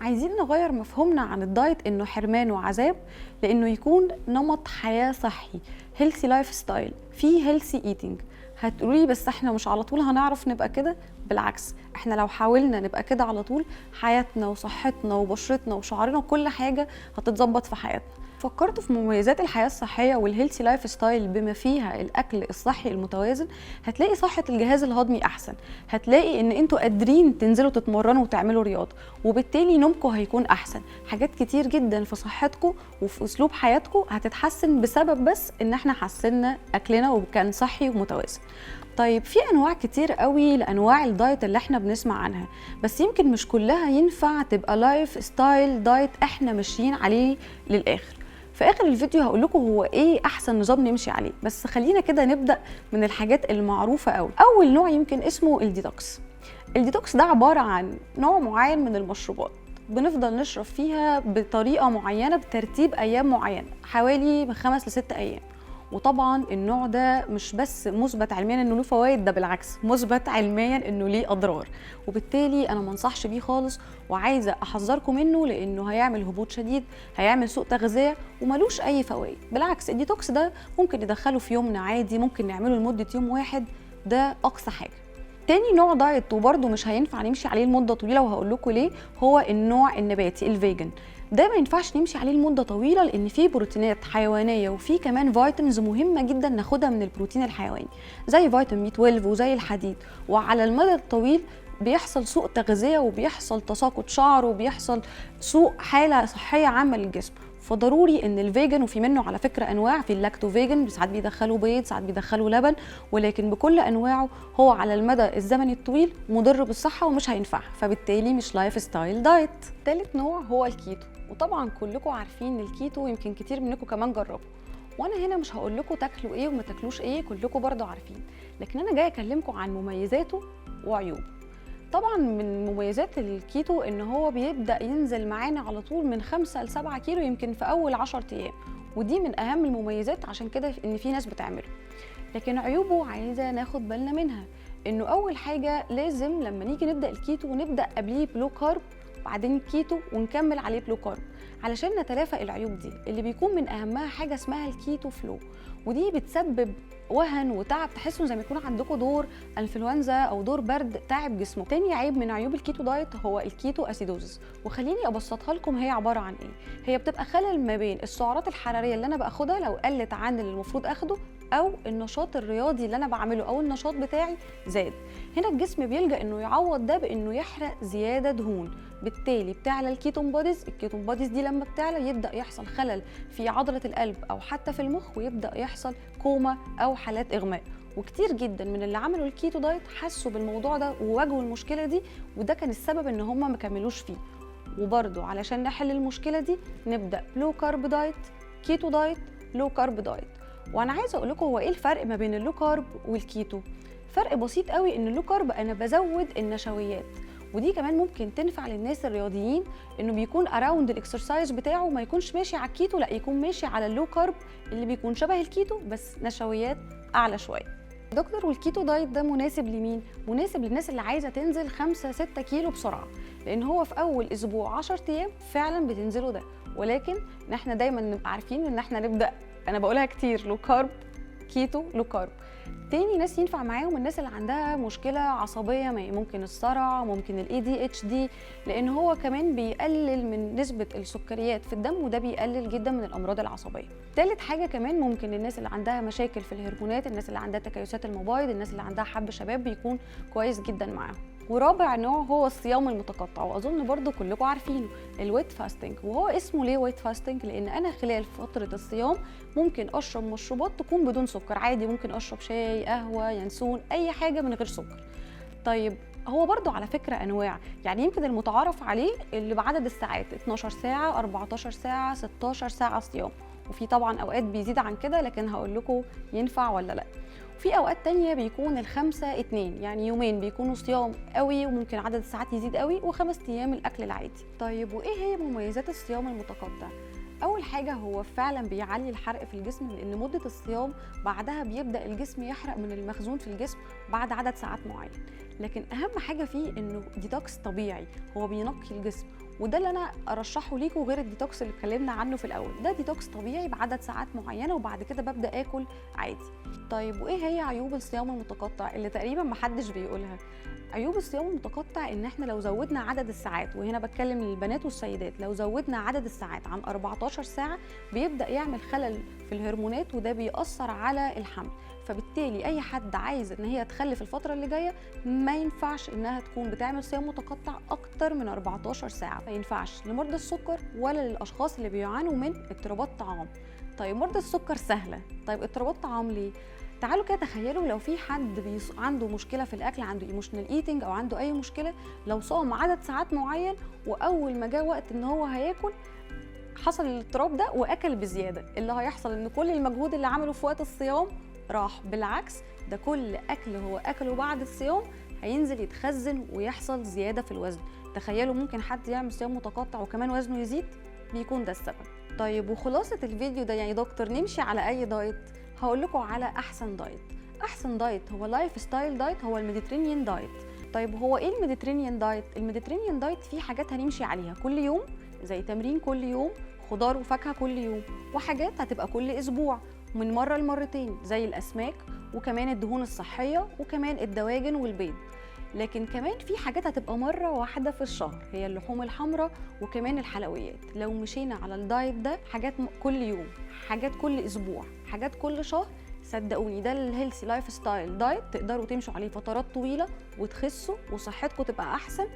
عايزين نغير مفهومنا عن ال diet انه حرمان وعذاب، لانه يكون نمط حياة صحي، healthy lifestyle، فيه healthy eating. هتقولي بس احنا مش على طول هنعرف نبقى كده. بالعكس، احنا لو حاولنا نبقى كده على طول حياتنا وصحتنا وبشرتنا وشعرنا وكل حاجة هتتظبط في حياتنا. فكرتوا في مميزات الحياة الصحية وال healthy lifestyle بما فيها الاكل الصحي المتوازن، هتلاقي صحة الجهاز الهضمي احسن، هتلاقي ان انتوا قادرين تنزلوا تتمرنوا وتعملوا رياضة، وبالتالي نومكم هيكون احسن. حاجات كتير جدا في صحتكم وفي اسلوب حياتكم هتتحسن بسبب بس ان احنا حسنا اكلنا وكان صحي ومتوازن. طيب في انواع كتير قوي لانواع ال diet اللي احنا بنسمع عنها، بس يمكن مش كلها ينفع تبقى lifestyle diet احنا ماشيين عليه للاخر. في اخر الفيديو هقول لكم هو ايه احسن نظام نمشي عليه، بس خلينا كده نبدا من الحاجات المعروفة قوي. اول نوع يمكن اسمه ال detox. ال detox ده عبارة عن نوع معين من المشروبات بنفضل نشرب فيها بطريقة معينة بترتيب ايام معينة، حوالي من 5 ل6 ايام. وطبعا النوع ده مش بس مثبت علميا انه له فوائد، ده بالعكس مثبت علميا انه ليه اضرار، وبالتالي انا ما انصحش بيه خالص وعايزه احذركم منه، لانه هيعمل هبوط شديد، هيعمل سوء تغذية وملوش اي فوائد. بالعكس الديتوكس ده ممكن ندخله في يومنا عادي، ممكن نعمله لمدة يوم واحد، ده اقصى حاجة. تاني نوع diet وبرده مش هينفع نمشي عليه لمدة طويلة وهقول لكم ليه، هو النوع النباتي ال vegan. ده ما ينفعش نمشي عليه لمدة طويلة لان فيه بروتينات حيوانية وفيه كمان vitamins مهمة جدا ناخدها من البروتين الحيواني زي فيتامين B12 وزي الحديد، وعلى المدى الطويل بيحصل سوء تغذية وبيحصل تساقط شعر وبيحصل سوء حاله صحية عامة للجسم. فضروري ان ال vegan، وفي منه على فكرة انواع، في ال lacto vegan ساعات بيدخلوا بيض ساعات بيدخلوا لبن، ولكن بكل انواعه هو على المدى الزمني الطويل مضر بالصحة ومش هينفع، فبالتالي مش lifestyle diet. ثالث نوع هو الكيتو، وطبعا كلكم عارفين الكيتو، يمكن كتير منكم كمان جربوا، وانا هنا مش هقول لكم تاكلوا ايه وما تاكلوش ايه، كلكم برضو عارفين، لكن انا جاية اكلمكم عن مميزاته وعيوبه. طبعا من مميزات الكيتو ان هو بيبدا ينزل معانا على طول من 5 ل 7 كيلو يمكن في اول 10 ايام، ودي من اهم المميزات، عشان كده ان في ناس بتعمله. لكن عيوبه عايزه ناخد بالنا منها، انه اول حاجة لازم لما نيجي نبدا الكيتو نبدا قبليه ب low carb، بعدين كيتو، ونكمل عليه ب low carb علشان نتلافى العيوب دي، اللي بيكون من اهمها حاجة اسمها ال keto flu، ودي بتسبب وهن وتعب، تحسوا زي ما يكون عندكم دور انفلونزا او دور برد تعب جسمه. تاني عيب من عيوب ال keto diet هو ال ketoacidosis، وخليني ابسطها لكم هي عبارة عن ايه. هي بتبقى خلل ما بين السعرات الحرارية اللي انا باخدها لو قلت عن اللي المفروض اخده، او النشاط الرياضي اللي انا بعمله او النشاط بتاعي زاد. هنا الجسم بيلجأ انه يعوض ده بانه يحرق زيادة دهون، بالتالي بتعلى ال ketone bodies. ال ketone bodies دي لما بتعلى يبدا يحصل خلل في عضلة القلب او حتى في المخ، ويبدا يحصل كوما او حالات اغماء. وكتير جدا من اللي عملوا ال keto diet حسوا بالموضوع ده وواجهوا المشكلة دي، وده كان السبب ان هم ما كملوش فيه. وبرده علشان نحل المشكلة دي نبدا low carb diet، keto diet، low carb diet. وانا عايزه اقول لكم هو ايه الفرق ما بين ال low carb وال keto. فرق بسيط قوي، ان ال low carb انا بزود النشويات، ودي كمان ممكن تنفع للناس الرياضيين، انه بيكون around ال exercise بتاعه ما يكونش ماشي على الكيتو، لا يكون ماشي على ال low carb اللي بيكون شبه الكيتو بس نشويات اعلى شوية. دكتور وال keto diet ده مناسب لمين؟ مناسب للناس اللي عايزه تنزل 5 6 كيلو بسرعة، لان هو في اول اسبوع 10 ايام فعلا بتنزلوا ده، ولكن ان احنا دايما نبقى عارفين ان احنا نبدا، انا بقولها كتير، low carb keto low carb. تاني ناس ينفع معاهم الناس اللي عندها مشكلة عصبية، ممكن الصرع، ممكن ال ADHD، لان هو كمان بيقلل من نسبه السكريات في الدم، وده بيقلل جدا من الامراض العصبية. تالت حاجة كمان ممكن الناس اللي عندها مشاكل في الهرمونات، الناس اللي عندها تكيسات المبايض، الناس اللي عندها حب شباب، بيكون كويس جدا معاهم. ورابع نوع هو الصيام المتقطع، واظن برضو كلكم عارفينه، ال wet fasting. وهو اسمه ليه wet fasting؟ لان انا خلال فترة الصيام ممكن اشرب مشروبات تكون بدون سكر عادي، ممكن اشرب شاي، قهوة، ينسون، اي حاجة من غير سكر. طيب هو برضو على فكرة انواع، يعني يمكن المتعارف عليه اللي بعدد الساعات 12 ساعة، 14 ساعة، 16 ساعة صيام، وفي طبعا اوقات بيزيد عن كده، لكن هقول لكم ينفع ولا لا. في اوقات تانية بيكون 5-2، يعني يومين بيكونوا صيام قوي وممكن عدد الساعات يزيد قوي، و5 ايام الاكل العادي. طيب وايه هي مميزات الصيام المتقطع؟ اول حاجة هو فعلا بيعلي الحرق في الجسم، لان مده الصيام بعدها بيبدا الجسم يحرق من المخزون في الجسم بعد عدد ساعات معين. لكن اهم حاجة فيه انه ديتوكس طبيعي، هو بينقي الجسم وده اللي انا ارشحه ليكم غير الديتوكس اللي اتكلمنا عنه في الاول. ده ديتوكس طبيعي بعدد ساعات معينة وبعد كده ببدا اكل عادي. طيب وايه هي عيوب الصيام المتقطع اللي تقريبا محدش بيقولها؟ عيوب الصيام المتقطع ان احنا لو زودنا عدد الساعات، وهنا بتكلم للبنات والسيدات، لو زودنا عدد الساعات عن 14 ساعة بيبدا يعمل خلل في الهرمونات، وده بيأثر على الحمل. فبالتالي اي حد عايز ان هي تخلف الفترة اللي جاية ما ينفعش انها تكون بتعمل صيام متقطع اكتر من 14 ساعة، ما ينفعش لمرضى السكر ولا للاشخاص اللي بيعانوا من اضطرابات طعام. طيب مرضى السكر سهلة، طيب اضطرابات طعام ليه؟ تعالوا كده تخيلوا لو في حد عنده مشكلة في الاكل، عنده emotional eating او عنده اي مشكلة، لو صام عدد ساعات معين واول ما جه وقت ان هو هياكل حصل الاضطراب ده واكل بزيادة، اللي هيحصل ان كل المجهود اللي عمله في وقت الصيام راح. بالعكس ده كل اكل هو اكله بعد الصيام هينزل يتخزن ويحصل زيادة في الوزن. تخيلوا ممكن حد يعمل صيام متقطع وكمان وزنه يزيد، بيكون ده السبب. طيب وخلاصة الفيديو ده يعني دكتور نمشي على اي diet؟ هقول لكم على احسن diet. احسن diet هو lifestyle diet، هو ال Mediterranean diet. طيب هو ايه ال Mediterranean diet؟ ال Mediterranean diet فيه حاجات هنمشي عليها كل يوم، زي تمرين كل يوم، خضار وفاكهة كل يوم، وحاجات هتبقى كل اسبوع من مرة لمرتين زي الاسماك، وكمان الدهون الصحية، وكمان الدواجن والبيض. لكن كمان في حاجات هتبقى مرة واحدة في الشهر، هي اللحوم الحمراء وكمان الحلويات. لو مشينا على ال diet ده، حاجات كل يوم، حاجات كل اسبوع، حاجات كل شهر، صدقوني ده ال healthy lifestyle diet تقدروا تمشوا عليه فترات طويلة وتخسوا وصحتكم تبقى احسن،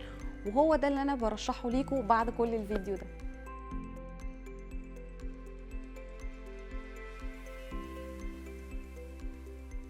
وهو ده اللي انا برشحه ليكم بعد كل الفيديو ده.